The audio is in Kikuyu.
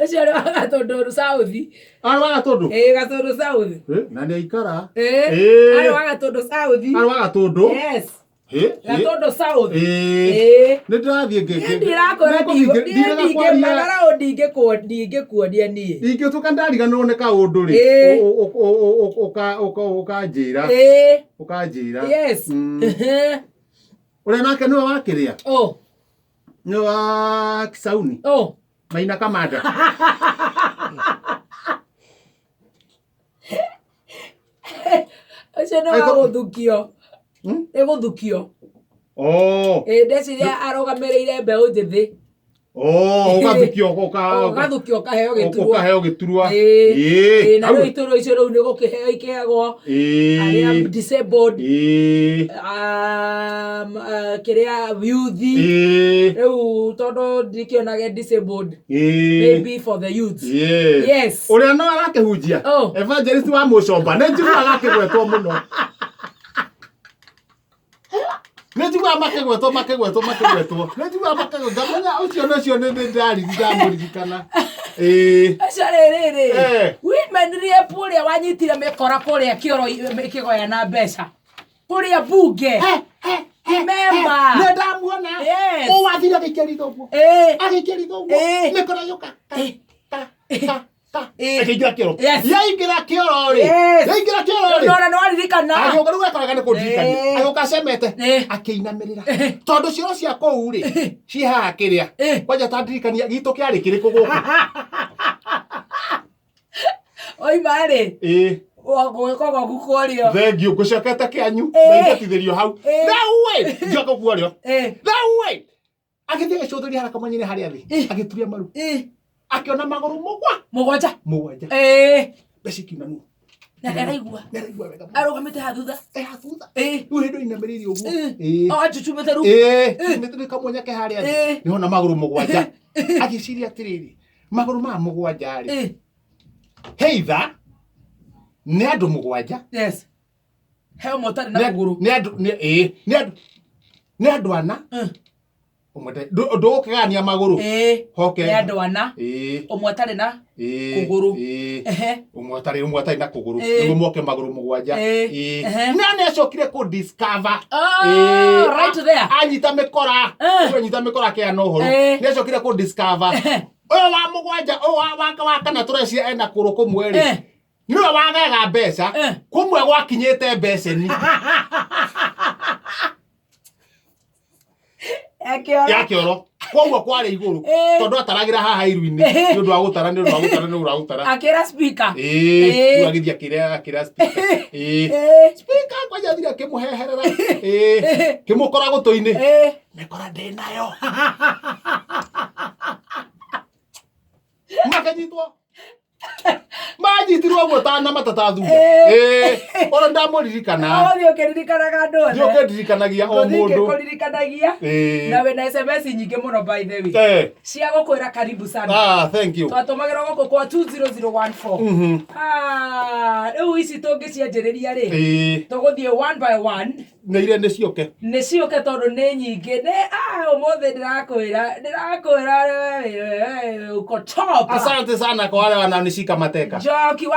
Ũcio nĩ wa Gatũndũ South. Arĩ wa Gatũndũ? Ĩĩ, Gatũndũ South. Eh, na nĩ aikara. Ĩĩ. Ĩĩ. Arĩ wa Gatũndũ South. Arĩ wa Gatũndũ? Yes. Hĩ, hĩ. Gatũndũ South. Ĩĩ. Ĩĩ. Nĩ ndĩrathiĩ ngĩ- Niĩ ndirakwĩra Nĩngũthiĩ niĩ kwaria. ndingĩmagara ndingĩkuonia niĩ. Ingĩtuĩka ndariganĩrwo nĩ kaũndũ rĩ, Ĩĩ. ũkanjĩra. Ĩĩ. Ũkanjĩra. Yes. Ũrĩa nake nĩwe wakĩrĩa? Oh. Nĩwe wa Kisauni? Oh. Maina Kamanda. Ũcio nĩ wa gũthukio. Nĩ gũthukio. Oh. Ĩĩ ndeciria arũgamĩrĩire mbeũ njĩthĩ. Oh, ũgathukio ũka Ũgathukio ũkaheo gĩturwa. Ũkaheo gĩturwa. Ĩĩ. Ĩĩ. Ĩĩ, na rĩu iturwa icio rĩu nĩ gũkĩheo ikĩheagwo Ĩĩ. arĩa disabled, Ĩĩ. kĩrĩa youth. Ĩĩ. Rĩu tondũ ndikĩonage disabled, Ĩĩ. maybe for the youth. Ĩĩ. Yes. Ũrĩa no arakĩhunjia. Oh. Evangelist wa Mũcomba. Nĩ njiguaga akĩgwetwo mũno. Nĩ njiguaga makĩgwetwo makĩgwetwo makĩgwetwo. Nĩ njiguaga makĩgwetwo. Ngamenya ũcio nĩ ũcio nĩ nĩ ndamũririkana. Ĩĩ. Acio rĩrĩ Eh. women rep ũrĩa wanyitire mĩkora kũrĩa kĩoro kĩgoya na mbeca kũrĩa bunge memba. Nĩ ndamuona. Yes. Ũũ wathire agĩikia ritho ũguo. Ĩĩ. Agĩikia ritho ũguo. Ĩĩ. Mĩkora yũka. Ka, ka, ka, ka. Ĩĩ. Ĩkĩingĩra kĩoro. Yes. Yaingĩra kĩoro rĩ. Yes. Yaingĩra kĩoro rĩ. Nona nĩ waririkana. Agĩũka rĩu ekoraga nĩ kũndirikania. Ĩĩ. Agĩũka acemete. Ĩĩ. Akĩinamĩrĩra. Tondũ cioro cia kũu rĩ, ciĩ haha kĩrĩa. Ĩĩ. Kwanja ta ndirikania gitũ kĩarĩ kĩrĩkũ gũkũ. Oima rĩ. Ĩĩ. Gwĩko gwaku kwarĩo. Thengiũ ngũcokete kĩanyu. Ĩĩ. Na ingatithĩrio hau. Ĩĩ. Rĩu ĩ, njoka kuorĩo. Ĩĩ. Rĩu ĩ, agĩthiĩ agĩcũthĩria harĩa kamwanya-inĩ harĩa thĩ. Ĩĩ. Agĩturia maru. Ĩĩ. Akĩona magũrũ mũgwa. Mũgwanja. Mũgwanja. Ĩĩ. Mbeca ikiuma nũ. Na nĩaraigua. Nĩaraigua wega mũno. Arũgamĩte haha thutha. Eh, haha thutha. Ĩĩ. Rĩu hĩndĩ inamĩrĩire ũguo. Ĩĩ. Ĩĩ. O achuchumĩte rĩu. Ĩĩ. Nĩ kamwanya ke harĩa thĩ. Ĩĩ. Nĩhona magũrũ mũgwanja. Agĩciria atĩrĩrĩ, magũrũ maya mũgwanja rĩ, Ĩĩ. heitha nĩ andũ mũgwanja. Yes. He ũmwe ũtarĩ na Nĩ kũgũrũ. nĩ andũ nĩ ĩĩ, nĩ andũ nĩ andũ ana. Ũmwe ndarĩ- ndũgũkĩgania magũrũ. Ĩĩ. Hoke. Nĩ andũ ana. Ĩĩ. Ũmwe atarĩ na Ĩĩ. kũgũrũ. Ĩĩ. Ehe. Ũmwe atarĩ na kũgũrũ. Ĩĩ. Nĩguo moke magũrũ mũgwanja. Ĩĩ. Ĩĩ. Ehe. Na nĩ acokire kũ discover. Oh, Ĩĩ. right there. Anyita mĩkora. Eh. Ũyũ anyita mĩkora akĩana ũhoro. Ĩĩ. Nĩ acokire kũ discover. Ehe. Ũyũ wa mũgwanja, ũyũ wa kana tũreciria ena kũgũrũ kũmwe rĩ. Eh. Nĩwe wagaga mbeca. Eh. Kũmwe gwakinyĩte mbeceni. Ya kĩoro. Ya kĩoro. Koguo kwarĩ igũrũ. Eh. Tondũ ataragĩra haha iru-inĩ. Eh. Nĩ ũndũ wa gũtara, nĩ ũndũ wa gũtara, nĩ ũndũ wa gũtara. Akĩra speaker. Ĩĩ. Eh. Rĩu agĩthiĩ akĩra speaker. Ĩĩ. Eh. Speaker kwanja athire akĩmũheherera. Ĩĩ. Kĩmũkora gũtũ-inĩ. Eh. Mĩkora ndĩ nayo. Makĩnyitwo. Manyitirwo ũguo ta na matata thutha. Eh. Ĩĩ. Ona ndamũririkana. Ũgũthiĩ ũkĩririkanaga andũ othe. Thiĩ ũkĩndirikanagia o Ngũthiĩ mũndũ. ngĩkũririkanagia. Ĩĩ. Na wĩna SMS nyingĩ mũno by the way. Eh. Cia gũkwĩra karibu sana. Ah, thank you. Twatũmagĩrwo gũkũ kwa 20014. Ah, rĩu ici tũngĩcianjĩrĩria rĩ. Ĩĩ. Tũgũthiĩ one by one. Nĩ ire nĩ ciũke. Nĩ ciũke tondũ nĩ nyingĩ. Nĩ ah, ũmũthĩ ndĩrakwĩra we uko top. Asante sana kwa wale wanaonishika mateka. Njoki wa